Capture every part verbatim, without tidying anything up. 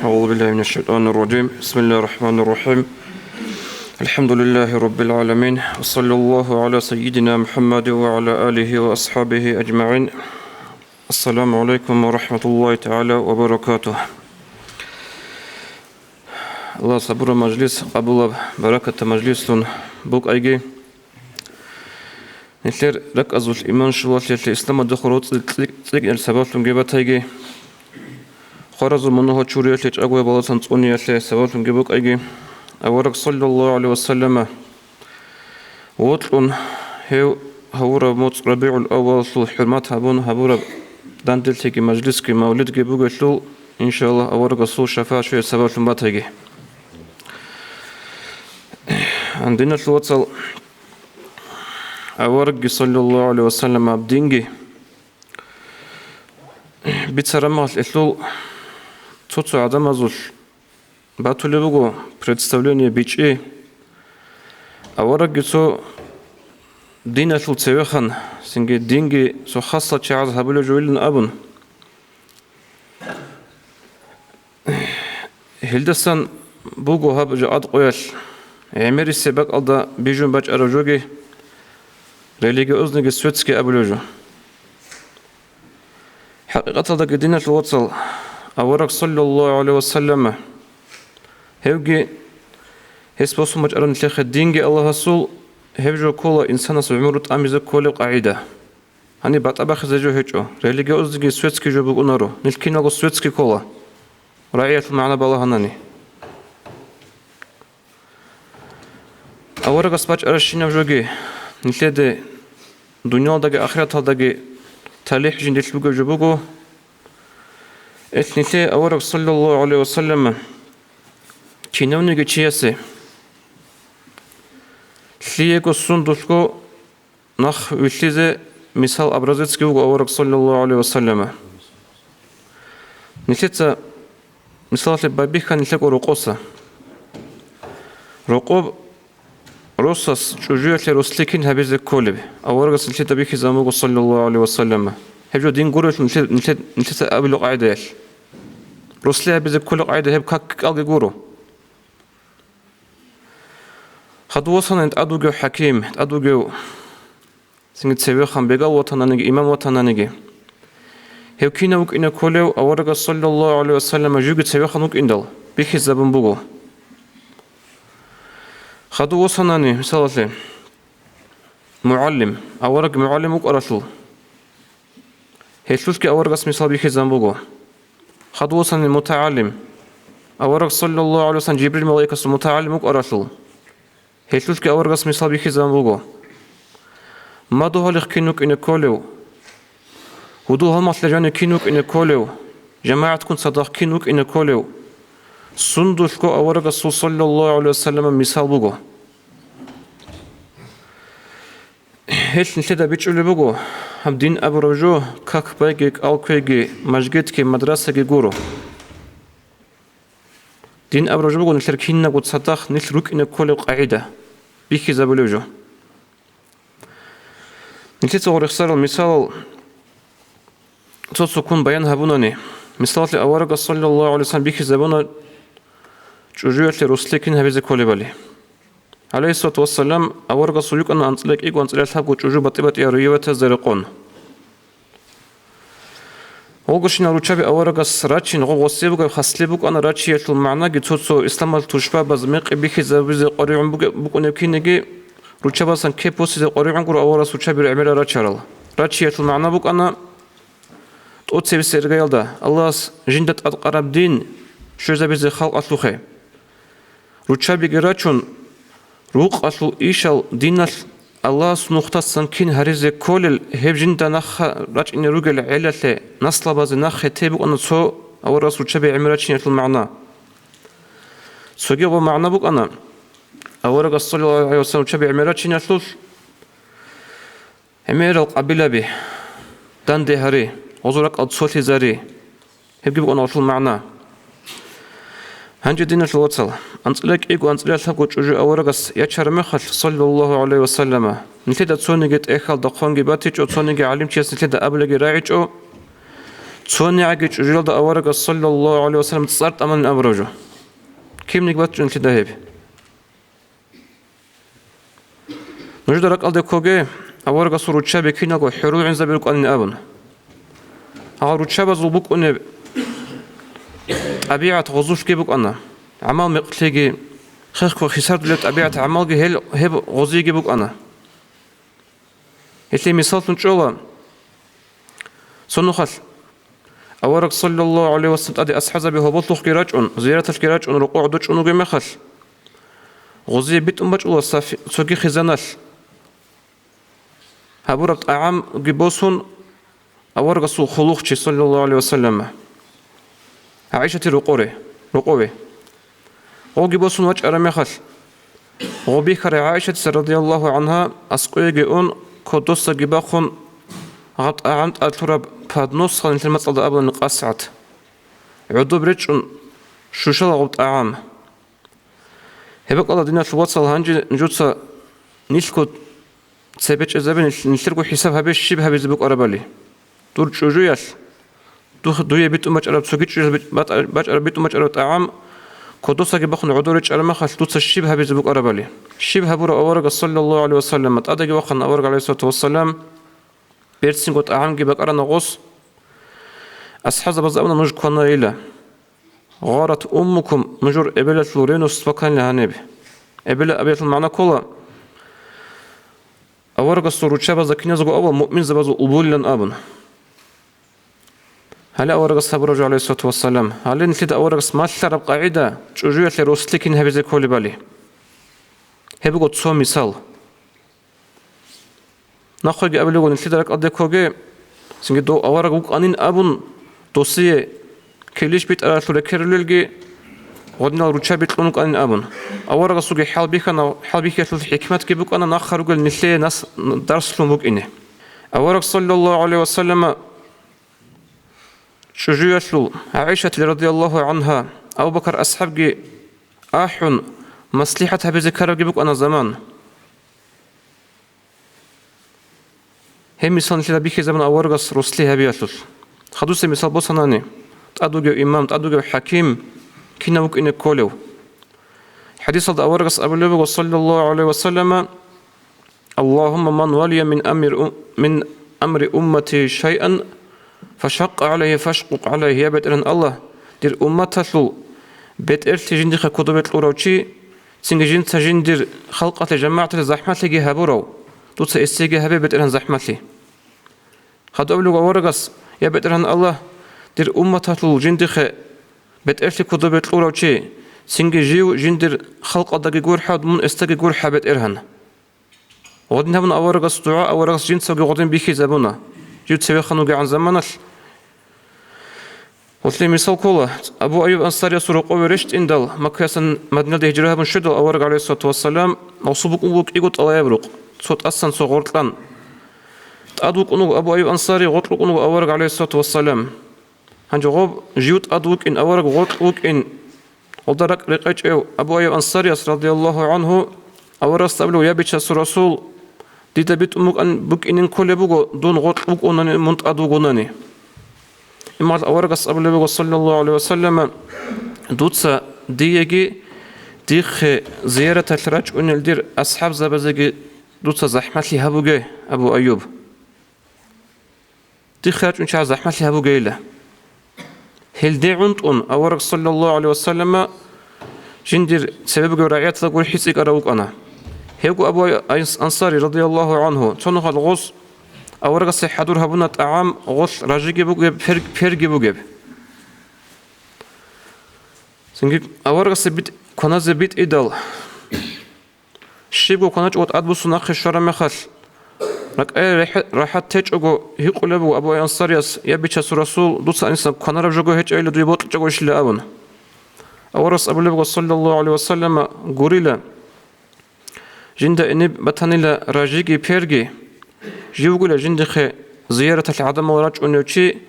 أعوذ بالله من الشيطان الرجيم. بسم الله الرحمن الرحيم. الحمد لله رب العالمين. وصلى الله على سيدنا محمد وعلى آله وأصحابه أجمعين. السلام عليكم ورحمة الله تعالى وبركاته. Аллагьас гьабураб мажлис къабулаб, баракатаб мажлислъун букӀайги. Нилъер ракӀазул иман щулалъиялъе, исламалда хурал цӀи-, цӀи-, цӀикӀкӀиналъе сабаблъунги батайги, хваразул мунагьал чуриялъе чӀагояб баласан цӀуниялъе сабаблъунги букӀайги, авараг саллаллагьу гӀалайгьи вассаллама вокьун, гьев гьавураб моцӀ РабигӀул-аввалалъул хӀурмат гьабун гьабураб данделъиги мажлисги мавлидги бугелъул, иншааллагь, аварагасул шафагӀат щвеялъе сабаблъун батайги. Диналъул вацал, аварагги саллаллагьу гӀалайгьи вассаллама динги бицараб мехалъ, гьелъул цо-цо гӀадамазул батулеб буго представление, бичӀчӀи. Аварагги цо диналъул цевехан, цинги динги цо хасал чагӀаз гьабулеб жойилан абун. Гьелдасан буго гьаб жакъа къоялъ гӀемерисеб бакӀалда бижун бачӀараб жоги, религиозныйги светский абулеб жо. ХӀакъикъаталдаги, диналъул вацал, авараг саллаллагьу гӀалайгьи вассаллама, гьевги, гьес босун бачӀараб нилъехъе динги Аллагьасул, гьеб жо ккола инсанас гӀумру тӀамизе кколеб къагӀида. Гьаниб батӀа бахизе жо гьечӀо, религиозныйги светский жо букӀунаро, нилъ киналго светский ккола, рагӀиялъул магӀна балагьанани. Аварагас бачӀаращинаб жоги, нилъеде дуниялалдаги ахираталдаги талихӀ жиндилъ бугеб жо буго. Гьелъ нилъее авараг саллаллагьу гӀалайгьи вассаллама, кинавниги чиясе лъиего сундулъго нах вилълъизе мисал, образецги вуго авараг саллаллагьу гӀалайгьи вассаллама. Нилъеца мисалалъе байбихьа нилъего рокъоса. Рокъоб росас чӀужуялъе рослъи кин гьабизе кколеб, аварагас нилъеда бихьизабун буго саллаллагьу гӀалайгьи вассаллама. Гьеб жо дин гурелъул нилъе-, нилъе-, нилъеца абулеб къагӀидаялъ. Рослъи гьабизе кколеб къагӀида гьеб как-, кӀалги гуро. Хадув васанани тӀад вугев хӀаким, тӀад вугев, цинги цевехан бегал ватананиги, имам ватананиги. Гьев кинав вукӀине кколев, аварагас саллаллагьу гӀалайгьи вассаллама живги цевехан вукӀиндал бихьизабун буго. Хадув васанани, мисалалъе, мугӀалим, авараг мугӀалим вукӀаралъул, гьелъулъги аварагас мисал бихьизабун буго. Хадув васани мутагӀалим, авараг саллаллагьу гӀалайгьи вассаллам Жибрил малаикасул мутагӀалим вукӀаралъул, гьелъулъги аварагас мисал бихьизабун буго. Мадугьалихъ кин вукӀине кколев, гьудул-гьалмагълъи жанив кин вукӀине кколев, жамагӀатккун цадахъ кин вукӀине кколев, сундулъго аварагасул саллаллагьу гӀалайгьи вассаллама мисал буго. Гьелъ нилъеда бичӀчӀулеб буго, гьаб дин абураб жо как байги, кӀал кквейги, мажгитги, мадрасаги гуро. Дин абураб жо буго нилъер кинабго цадахъ нилъ рукӀине кколеб къагӀида, бихьизабулеб жо. Нилъеца гъорехсарал мисалал цо-цоккун баян гьабунани, мисалалъе, аварагас саллаллагьу гӀалайгьи вассаллам бихьизабуна чӀужуялъе рослъи кин гьабизе кколебали. ГӀалайгьиссалату вассалам, аварагасул рукӀана анцӀила кӀиго, анцӀила лъабго чӀужу батӀи-батӀияб риваятазда рекъон. Гъолгощинал руччаби аварагас рачин, гъо гъосие бугеб хаслъи букӀана, рачиялъул магӀнаги цо-цо исламалъ тушбабаз мекъи бихьизабизе къваригӀун буге-, букӀунеб кинеги, руччабасан кеп босизе къваригӀун гуро аварагас руччаби гӀемерал рачарал. Рачиялъул магӀна букӀана тӀоцебесеб иргаялда Аллагьас жинда тӀадкъараб дин щвезабизе халкъалъухъе. Руччабиги рачун, рукъалъул ишал диналъ Аллагьас нухдасан кин гьаризе кколел, гьеб жинда нахъа рачӀине ругел гӀелалъе, наслабазе нахъе те букӀана цо аварагас руччаби гӀемер рачиналъул магӀна. Цоги гъо магӀна букӀана, аварагас саллаллагьу гӀалайгьи вассаллам руччаби гӀемер рачиналъул гӀемерал къабилаби, данде гьари, гъозул ракӀал цолъизари. Гьебги букӀана гъолъул магӀна. Гьанже, диналъул вацал, анцӀила кӀиго, анцӀила лъабго чӀужу аварагас ячараб мехалъ, саллаллагьу гӀалайгьи вассаллама, нилъеда цониги тӀехьалда хъванги батичӀо, цониги гӀалимчияс нилъеда абулаги рагӀичӀо, цонигӀаги чӀужуялда аварагас, саллаллагьу гӀалайгьи вассалам, цӀар тӀаманин абураб жо. Кибниги бачӀунелъидал гьеб. Нужеда ракӀалде ккоге, аварагасул руччаби киналго хӀурулгӀинзаби рукӀанин абун. Гьал руччабазул букӀунеб тӀабигӀат гъозулъги букӀана, гӀамал-мекълъиги, хехго хисардулеб тӀабигӀат-гӀамалги гьел гьеб гъозиеги букӀана. Гьелъие мисаллъун чӀола, цо нухалъ авараг, саллаллагьу гӀалайгьи вассалам, тӀаде асхӀабзаби гьоболлъухъги рачӀун, зияраталъги рачӀун, рокъов гӀодов чӀун вугеб мехалъ, гъозие битӀун бачӀула саф-, цоги хизаналъ. Гьабураб тӀагӀамги босун, аварагасул хъулухъчи, саллаллагьу гӀалайгьи вассалам, ГӀайшатил рокъоре, рокъове. Гъоги босун вачӀараб мехалъ, гъоб бихьарай ГӀайшатица, радияллагьу гӀангьа, аскӀовеги ун, кодосаги бахъун, гьаб тӀагӀам тӀад лъураб подносха нилъер мацӀалда абулани къасгӀат. ГӀодоб речӀчӀун щущала гъоб тӀагӀам. Гьеб бакӀалда, диналъул вацал, гьанже нужеца нилъго цебе чӀезабе, нилъ-, нилъерго хӀисаб гьабе, щиб гьабизе букӀарабали. Дур чӀужуялъ, дух-, дуе битӀун бачӀараб цоги чӀужуялъ бит-, батӀа-, бачӀараб, битӀун бачӀараб тӀагӀам кодосаги бахъун гӀодов речӀчӀараб мехалъ, дуца щиб гьабизе букӀарабали. Щиб гьабураб аварагас, саллаллагьу гӀалайгьи вассалам, тӀадеги вахъана авараг, гӀалайгьиссалату вассалам, берцинго тӀагӀамги бакӀарана гъос. АсхӀабзабазда абуна: «Нуж кванайила. Гъарат уммукум, нужер эбелалъул ревность баканила гьаниб». Эбела абиялъул магӀна ккола, аварагасул руччабазда киназго авал муъминзабазул улбулилан абун. Гьале аварагас гьабураб жо, гӀалайгьиссалату вассалам, гьале нилъеда аварагас малъараб къагӀида, чӀужуялъе рослъи кин гьабизе кколебали. Гьеб буго цо мисал. Нахъеги абулеб буго нилъеда ракӀалде ккоге, цинги дов авараг вукӀанин абун, досие килищ битӀаралъул рекерулелги, гъодинал руччаби кьун вукӀанин абун. Аварагасулги хӀалбихьана, хӀалбихьиялъул хӀикматги букӀана, нахъа ругел нилъее нас дарслъун букӀине. Авараг, саллаллагьу гӀалайгьи вассалама, чӀужуялъул, ГӀайшатил, радияллагьу гӀангьа, Абу Бакар асхӀабги ахӀун, маслихӀат гьабизе ккарабги букӀана заман. Гьеб мисал нилъеда бихьизабуна аварагас рослъи гьабиялъулъ. Хадусеб мисал босанани, тӀад вугев имам, тӀад вугев хӀаким кинав вукӀине кколев? ХӀадисалда аварагас абулеб буго, саллаллагьу гӀалайгьи вассалама: «Аллагьумма ман валия мин амир у-, мин амри уммати шайъан фашакъкъа гӀалайгьи фашкъукъ гӀалайгьи». Я БетӀергьан Аллагь, дир умматалъул бетӀерлъи жиндихъе кодобе кьурав чи, цинги жинца жиндир халкъалъе, жамагӀаталъе захӀмалъиги гьабурав, дуца эсеги гьабе, БетӀергьан, захӀмалъи. Хадуб абулеб аварагас: «Я БетӀергьан Аллагь, дир умматалъул жиндихъе бетӀерлъи кодобе кьурав чи, цинги жив жиндир халкъалдаги гурхӀав, мун эсдаги гурхӀа, БетӀергьан». Гъодин гьабуна аварагас дугӀа, аварагас жинцаги гъодин бихьизабуна. Жив цевехъан вугегӀан заманалъ, гъолъие мисал ккола, Абу Айюб Ансариясул рокъове рещтӀиндал, Маккаясда Мадинаде гьижра гьабун щведал, авараг, гӀалайгьиссалату вассалам, гъосул букӀун буго кӀиго тӀалаб рукъ, цо тӀасан, цо гъоркьан. ТӀад вукӀун вуго Абу Айюб Ансари, гъоркь вукӀун вуго авараг, гӀалайгьиссалату вассалам. Гьанже гъоб жив тӀад вукӀин, авараг гъоркь вукӀин, гъолда ракӀ рекъечӀев Абу Айюб Ансарияс, радияллагьу гӀангьу, аварагасда абулеб: «Я Бичасул Расул, дида битӀун букӀан-, букӀинин кколеб буго, дун гъоркь вукӀунани, мун тӀад вугонани». Имал аварагас абулеб буго, саллаллагьу гӀалайгьи вассалама: «Дуца диеги, дихъе зияраталъ рачӀунел дир асхӀабзабазеги дуца захӀмалъи гьабуге, Абу Айюб». Дихъе рачӀунел чагӀаз захӀмалъи гьабугейила. Гьелде гӀунтӀун авараг, саллаллагьу гӀалайгьи вассалама, жиндир цебе бугев рагӀияталда гурхӀи цӀикӀкӀарав вукӀана. Гьевго Абу Ай-, Айс-, Ансари, радияллагьу гӀангьу, цо нухалъ гъос аварагасе хӀадур гьабуна тӀагӀам, гъолъ ражиги бугеб, пер-, перги бугеб. Цинги аварагасе бит-, кваназе битӀидал, щибго кваначӀого тӀадбуссун нахъе щвараб мехалъ, ракӀае рехӀе-, рахӀат течӀого, гьикъулеб буго Абу Ансарияс: «Я Бичасул Расул, дуца гьаниса кванараб жого гьечӀайилла дуе бокьичӀого ишила», – абун. Аварагас абулеб буго, саллаллагьу гӀалайгьи вассалама: «Гурила, жинда гьениб батанила ражиги перги, жив вугила жиндихъе зияраталъ гӀадамал рачӀунев чи,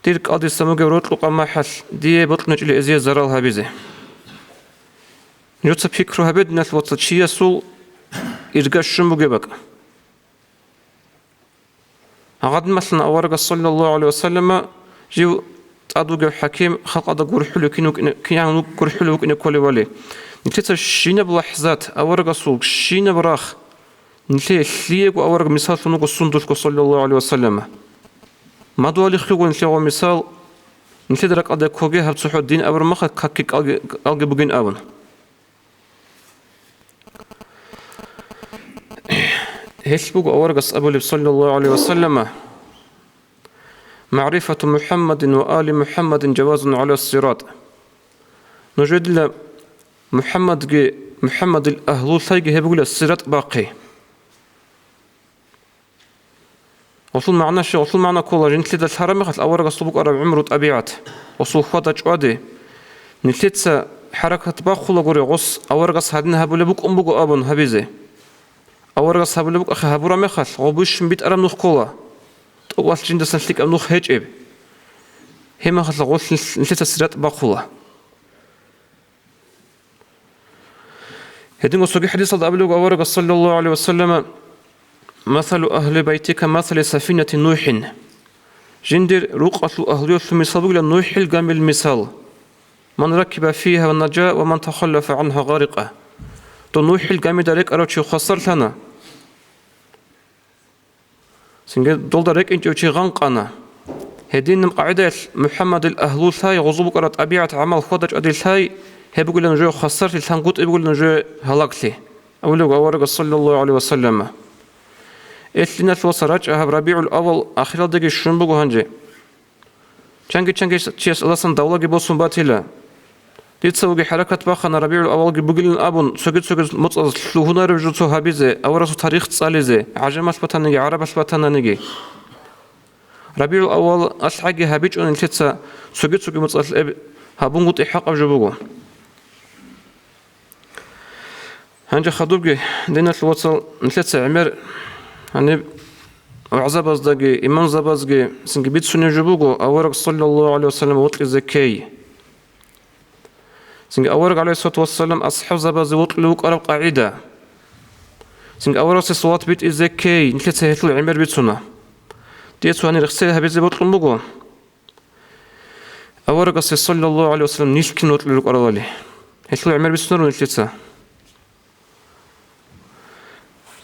дир кӀалдисан бугеб рокьукъаб махӀалъ дие бокьичӀила эзие зарал гьабизе». Нужеца пикру гьабе, диналъул вацал, чиясул ирга щун бугеб бакӀ. Гьадин, масалан, аварагас, саллаллагьу гӀалайгьи вассалама, Жив тӀад вугев хӀаким халкъалда гурхӀулев кин вукӀине-, кин гурхӀулев вукӀине кколев вали. Нилъеца щинаб лахӀзат, аварагасул щинаб рахъ, нилъее лъиего авараг мисаллъун вуго сундулъго, саллаллагьу гӀалайгьи вассаллама. Мадугьалихъего нилъего мисал, нилъеда ракӀалде ккоге гьаб цохӀо дин абураб махалъ какги кӀалги, кӀалги бугин абун. Гьелъ буго аварагас абулеб, саллаллагьу гӀалайгьи вассаллама: «МагӀрифату МухӀаммадин ва али МухӀаммадин жавазун гӀала сират». Нужедила МухӀаммадги, МухӀаммадил агьлулъайги гьеб бугила сират бахъи. Гъосул магӀна щай? Гъосул магӀна ккола, жинлъида лъараб мехалъ аварагасул букӀараб гӀумру, тӀабигӀат, гъосул хьвада-чӀвади. Нилъеца хӀаракат бахъулагури, гъос аварагас гьадин гьабулеб букӀун буго абун гьабизе. Аварагас гьабулеб букӀахъе гьабураб мехалъ, гъо бищун битӀараб нух ккола, тӀокӀалъ жиндасан лъикӀаб нух гьечӀеб. Гьеб мехалъ гъолъ нилъ-, нилъеца сират бахъула. Гьединго цоги хӀадисалда абулеб аварагас, саллаллагьу гӀалайгьи вассаллама: «Масалу агьли байтика масали сафинати НухӀин». Жиндир рукъалъул агьлуялъул мисал бугила НухӀил гамил мисал: «Ман ракиба фигьа наджа ва ман тахаллафа гӀангьа гъарикъа». Дов НухӀил гамида рекӀарав чи хвасарлъана, цинги долда рекӀинчӀев чи гъанкъана. Гьединаб къагӀидаялъ МухӀаммадил агьлулъай, гъозул букӀараб тӀабигӀат, гӀамал, хьвада-чӀвадилъай, гьеб бугила нужее хвасарлъи, лъангутӀи бугила нужее гьалаглъи, абулеб аварагас, саллаллагьу гӀалайгьи вассаллама. Элъиналъуваса рачӀа гьаб РабигӀул-аввал ахиралдаги щун буго гьанже. Чанги-чанги чияс Аллагьасдасан давлаги босун батила. Дица вуги хӀаракат бахъана РабигӀул-аввалги бугилан абун, цоги-цоги моцӀаз лъугьунарев жо цо гьабизе, аварагасул тарих цӀализе, гӀажамалъ батаниги, гӀарабалъ батананиги. РабигӀул-аввал алъаги гьабичӀо нилъеца, цоги-цоги моцӀалъ эб гьабунгутӀи хӀакъаб жо буго. Гьанже хадубги, диналъул вацал, нилъеца гӀемер гьаниб вагӀзабаздаги, имамзабазги цинги бицунеб жо буго авараг, саллаллагьу гӀалайгьи вассаллам, вокьизе ккей. Цинги авараг, гӀалайгьиссалату вассалам, асхӀабзабазе вокьулев вукӀараб къагӀида. Цинги аварагасде салават битӀизе ккей, нилъеца гьелъул гӀемер бицуна. Дие цо гьанир рехсей гьабизе бокьун буго. Аварагасде, саллаллагьу гӀалайгьи вассаллам, нилъ кин вокьулел рукӀаралали. Гьелъул гӀемер бицунаро нилъеца.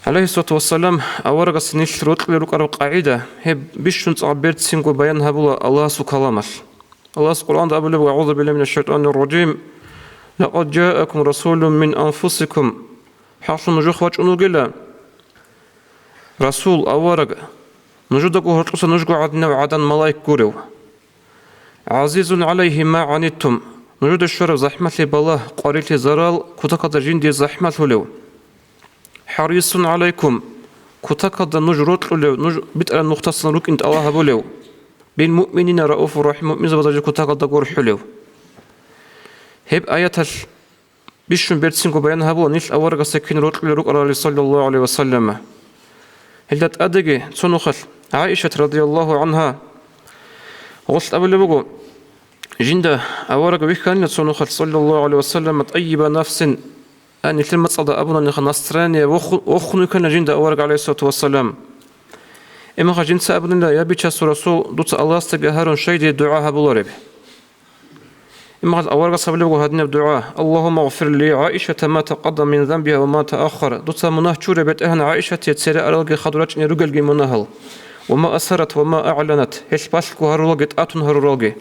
ГӀалайгьиссалату вассалам, аварагасде нилъ вокьулел рукӀараб къагӀида, гьеб бищун цӀакъ берцинго баян гьабула Аллагьасул каламалъ. Аллагьас Къуръанда абулеб: «АгӀузу биллагьи минаш шайтӀанир ражим. Лакъад жаакум расулун мин анфусикум». ХӀакълъун нужехъ вачӀун вугила расул, авараг, нужедаго гьоркьоса нужго гӀадинав гӀадан малаик гурев. «ГӀазизун гӀалайгьи ма гӀаниттум», нужеда щвараб захӀмалъи, балагь, къварилъи, зарал кутакалда жиндие захӀмалъулев. «ХӀарисун гӀалайкум», кутакалда нуж рокьулев, нуж битӀараб нухдасан рукӀин тӀалаб гьабулев. «Билмуъминина рауфур рахӀим», муъминзабазда жив кутакалда гурхӀулев. Гьеб аяталъ бищун берцинго баян гьабула нилъ аварагасда кин рокьулел рукӀарали, саллаллагьу гӀалайгьи вассаллама. Гьелда тӀадеги цо нухалъ ГӀаишат, радияллагьу гӀангьа, гъолъ абулеб буго: «Жинда авараг вихьанила цо нухалъ, саллаллагьу гӀалайгьи вассаллама, тӀайиба нафсин», а, нилъер мацӀалда абунаниха, настроение воху-, вохун вихьанила жинда авараг, гӀалайгьиссалату вассалам. Имаха жинца абунила: «Я Бичасул Расул, дуца Аллагьасдаги гьарун, щай дие дугӀа гьабулареб?» Имагьал аварагас гьабулеб буго гьадинаб дугӀа: «Аллагьумма гъфир ли ГӀаишата ма такъаддама мин занбиха ва ма тааххар». Дуца мунагь чуре, БетӀергьан, ГӀаишатие цере аралги хадур рачӀине ругелги мунагьал. «Ва ма асаррат ва ма аъланат», гьелъ балъго гьарулаги тӀатун гьарулаги.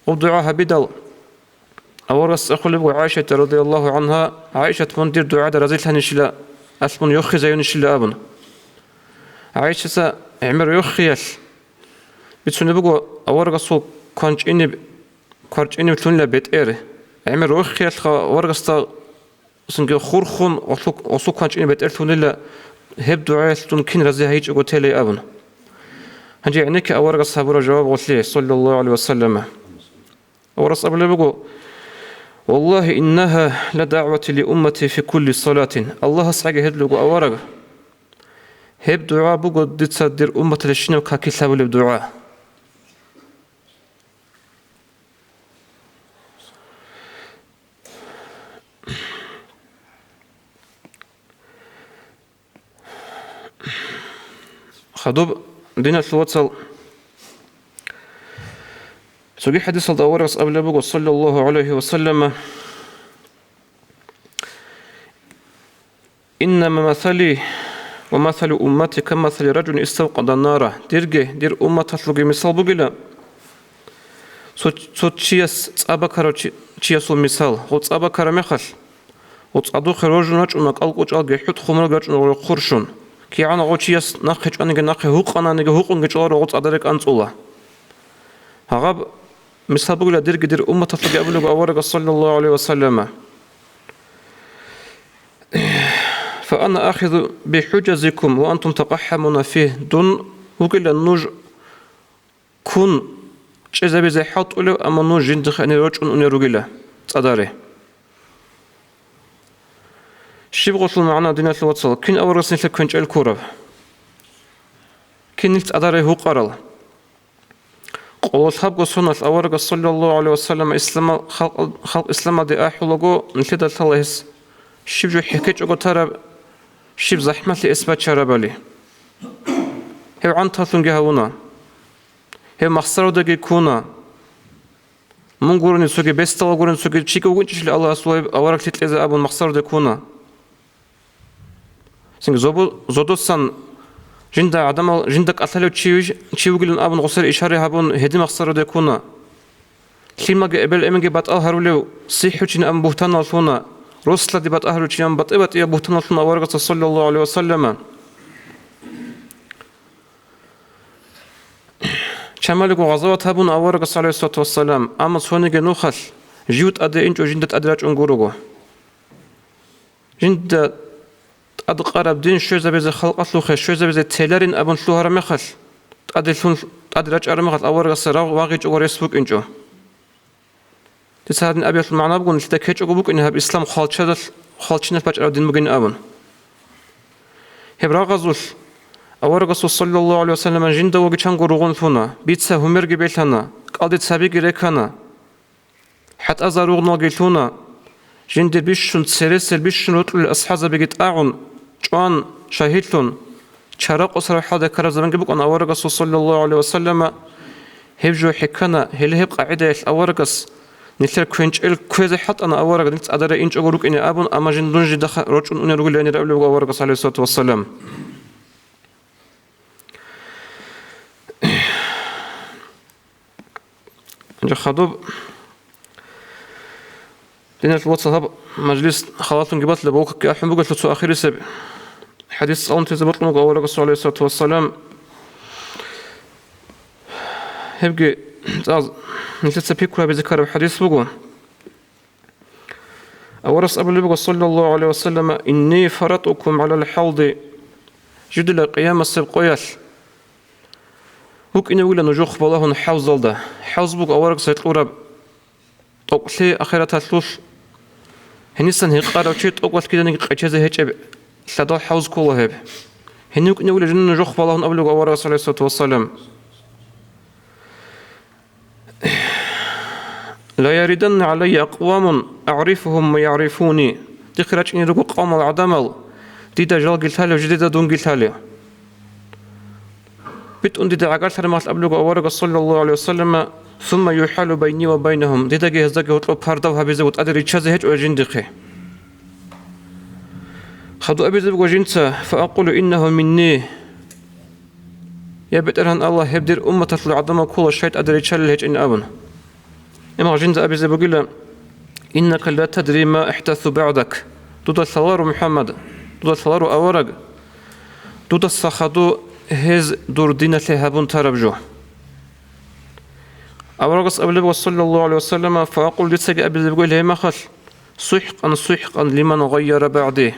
Гъуб дугӀа гьабидал, аварагас цӀехолеб буго ГӀаишатда, радияллагьу гӀангьа: «ГӀаишат, мун дир дугӀада разилъанищила, алъ мун йохизаюнищила», – абун. ГӀаишатица гӀемер йохиялъ бицунеб буго аварагасул кванчӀиниб, кварчӀиниб лъунила бетӀер. ГӀемер рохиялъха аварагасда цинги хурхун, гъосул, гъосул кванчӀиниб бетӀер лъунила, гьеб дугӀаялъ дун кин рази гьайичӀого телей абун. Гьанже гӀенекке аварагас гьабураб жаваб гъолъие, саллаллагьу гӀалайгьи вассаллама. Аварагас абулеб буго: «Валлагьи, иннагьа ла дагӀвати ли уммати фи кулли салатин». Аллагьасгъаги гьедулеб буго авараг, гьеб дугӀа буго дица дир умматалъе щинаб какилъ гьабулеб дугӀа. Хадуб, диналъул вацал, Цоги хӀадисалда аварагас абулеб буго, саллаллагьу гӀалайгьи ва саллама: «Иннама масали ва масалу уммати ка масали ражулин иставкъада нара». Дирги дир умматалъулги мисал бугила цо, цо чияс цӀа бакарав чи-, чиясул мисал. Гъо цӀа бакараб мехалъ, гъо цӀадухъе рожун рачӀуна кӀалкӀучӀалги хӀутӀ-хумралги рачӀуна гъоре хъурщун. КигӀан гъо чияс нахъе чӀваниги нахъе гьукъананиги гьукъунги чӀваларо гъо цӀадаре кӀанцӀула. Гьагъаб мисал бугила дирги дир умматалъулги абулеб аварагас, саллаллагьу гӀалайгьи ва саллама: «Фа ана ахизу бихӀужазикум ва антум такъахӀамуна фигь». Дун вугила нуж ккун чӀезабизе хӀалтӀулев, амма нуж жиндихъе рочӀун унел ругила цӀадаре. Щиб гъолъул магӀна, диналъул вацал, кин аварагас нилъер квенчӀел ккураб? Кин нилъ цӀадаре гьукъарал? Къоло лъабго соналъ аварагас, саллаллагьу гӀалайгьи ва саллама, ислама-, халкъ, халкъ исламалде ахӀулаго, нилъеда лъала гьес щиб жо хӀехьечӀого тараб, щиб захӀмалъи эс бачарабали. Гьев гӀанталъунги гьавуна. Гьев махсарадаги ккуна. Мун гурони цоги, бесдала гурони цоги, чиги вугинчӀищали Аллагьас гьев авараглъи кьезе абун махсараде ккуна. Цинги зобу-, зодосан жинда гӀадамал, жинда кӀалъалев чи виж-, чи вугилан абун гъосер ишари гьабун, гьедин махсараде ккуна. Лъимаги эбел-эменги батӀал гьарулев сихӀручи абун бугьтанал лъуна, рослади батӀа гьарулев чи абун батӀи-батӀияб бугьтанал лъуна аварагасда, саллаллагьу гӀалайгьи ва саллама. Чамалиго гъазават гьабуна аварагас, гӀалайгьиссалату вассалам, амма цониги нухалъ жив тӀаде инчӀо жинда тӀаде рачӀун гурого. Жинда тӀадкъараб дин щвезабизе халкъалъухъе, щвезабизе теларин абун лъугьараб мехалъ, тӀаделъун, тӀаде рачӀараб мехалъ аварагасда рагъ вагъичӀого рес букӀинчӀо. Дица гьадин абиялъул магӀна буго, нилъеда ккечӀого букӀине гьаб ислам хвалчадал-, хвалчиналъ бачӀараб дин бугин абун. Гьеб рагъазулъ аварагасул, саллаллагьу гӀалайгьи ва саллама, жинда вугичанго ругъун лъуна, бица гьумерги белъана, кӀалдица цабиги рекана, хӀатӀазаригъуналги лъуна, жинде бищун цересел бищун рокьулел асхӀабзабиги тӀагӀун, чӀван, шагьидлъун, чара къосараб хӀалда ккараб заманги букӀана аварагасул, саллаллагьу гӀалайгьи ва саллама, гьеб жо хӀеккана, гьеле гьеб къагӀидаялъ аварагас нилъер квенчӀел кквезе хӀалтӀана авараг нилъ цӀадаре инчӀого рукӀине абун, амма жиндун жидаха рочӀун унел ругел гьанир абулеб аварагас, гӀалайгьиссалату вассалам. Гьанже хадуб, диналъул вацал, гьаб мажлис халалъунги батила, болкакки ахӀун бугелъул цо ахирисеб хӀадис цӀалун тезе бокьун буго аварагасул, гӀалайгьиссалату вассалам. Гьебги цӀакъ нилъеца пикру гьабизе ккараб хӀадис буго. Аварагас абулеб буго, саллаллагьу гӀалайгьи ва саллама: «Инни фаратӀукум гӀалал хӀалди». Жидила къиямасеб къоялъ вукӀине вугила нужухъ балагьун хӀавзалда. ХӀавз буго аварагас гьекъураб тӀокӀлъи ахираталъулъ. Гьенисан гьекъарав чи тӀокӀалъ киданиги къечезе гьечӀеб лъадал хӀавз ккола гьеб. Гьенив вукӀине вугила жинда нужухъ балагьун абулеб буго аварагас, гӀалайгьиссалату вассалам: «Ла яриданна гӀалайя акъвамун агӀрифугьум ва ягӀрифуни». Дихъе рачӀине руго къавмал гӀадамал, дида жалги лъалев, жидеда дунги лъалев. БитӀун дида гӀагарлъараб мехалъ абулеб буго аварагас, саллаллагьу гӀалайгьи ва саллама: «Сумма юхӀалу байни ва байнагьум». Дидаги гьездаги гьоркьоб пардав гьабизе ва тӀаде риччазе гьечӀо жиндихъе. Хадуб абизе буго жинца: «Фаакъулу иннагьу минни». Я БетӀергьан Аллагь, гьеб дир умматалъул гӀадамал ккола, щай тӀаде риччалел гьечӀин абун. Амма жинда абизе бугила: «Иннака ла тадри ма ахӀдасу багӀдак». Дуда лъаларо, МухӀаммад, дуда лъаларо авараг, дудаса хадуб гьез дур диналъе гьабун тараб жо. Аварагас абулеб буго, саллаллагьу гӀалайгьи ва саллама: «Фаакъул», дицаги абизе буго гьеб мехалъ: «СухӀкъан, сухӀкъан лиман гъайяра багӀди».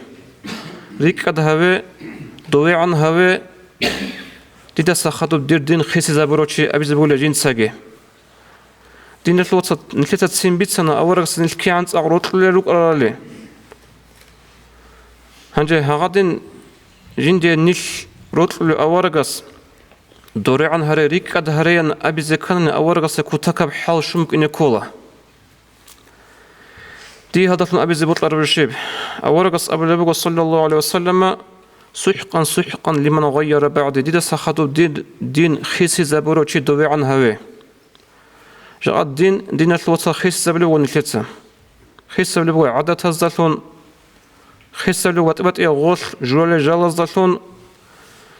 РикӀкӀад гьаве, довегӀан гьаве, дидаса хадуб дир дин хисизабурав чи, абизе бугила жинцаги. Диналъул вацал, нилъеца цин бицана аварагасда нилъ кигӀан цӀакъ рокьулел рукӀарали. Гьанже гьагъадин жиндие нилъ рокьулев аварагас, «ДорегӀан гьаре, рикӀкӀад гьареян» абизе кканани, аварагасда кутакаб хӀал щун букӀине ккола. Дие гьадалъун абизе бокьараб щиб? Аварагас абулеб буго, саллаллагьу гӀалайгьи ва саллама: «СухӀкъан, сухӀкъан лиман гъайяра багӀди», дидаса хадуб дир дин хисизабурав чи довегӀан гьаве. Жакъа дин, диналъул вацал, хисабилеб буго нилъеца. Хисабилеб буго гӀадатаздалъун, хисабилеб батӀи-батӀияб гъолъ журалел жалаздалъун.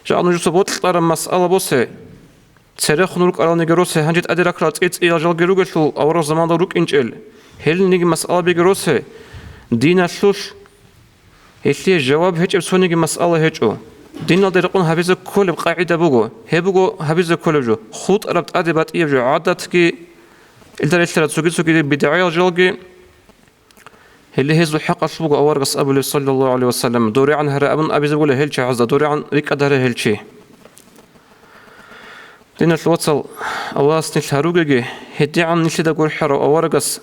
Жакъа нужеца бокьараб масъала босе, церехун рукӀаралниги росе, гьанже тӀаде раккарал цӀи-цӀиял жалги ругелъул авараг заманалда рукӀинчӀел, гьелниги масъалабиги росе, диналъулъ гьелъие жаваб гьечӀеб цониги масъала гьечӀо. Диналде рекъон гьабизе кколеб къагӀида буго, гьеб буго гьабизе кколеб жо, хутӀараб тӀаде батӀияб жо, гӀадатги, илда релълъарал цоги-цоги бидгӀаял жалги. Гьеле гьезул хӀакъалъулъ буго аварагас абулеб, саллаллагьу гӀалайгьи ва саллам, дорегӀан гьаре абун абизе бугила гьел чагӀазда, дорегӀан рикӀкӀад гьаре гьел чи. Диналъул вацал, Аллагьас нилъ гьаругеги, гьедигӀан нилъеда гурхӀарав аварагас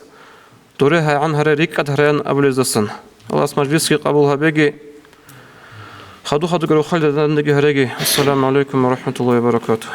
дорегӀан гьаре, рикӀкӀад гьареян абулездасан. Аллагьас мажлисги къабул гьабеги, хадур-хадурги рохалида дандаги гьареги. Ассаламу гӀалайкум ва рахӀматуллагьи ва баракатугь.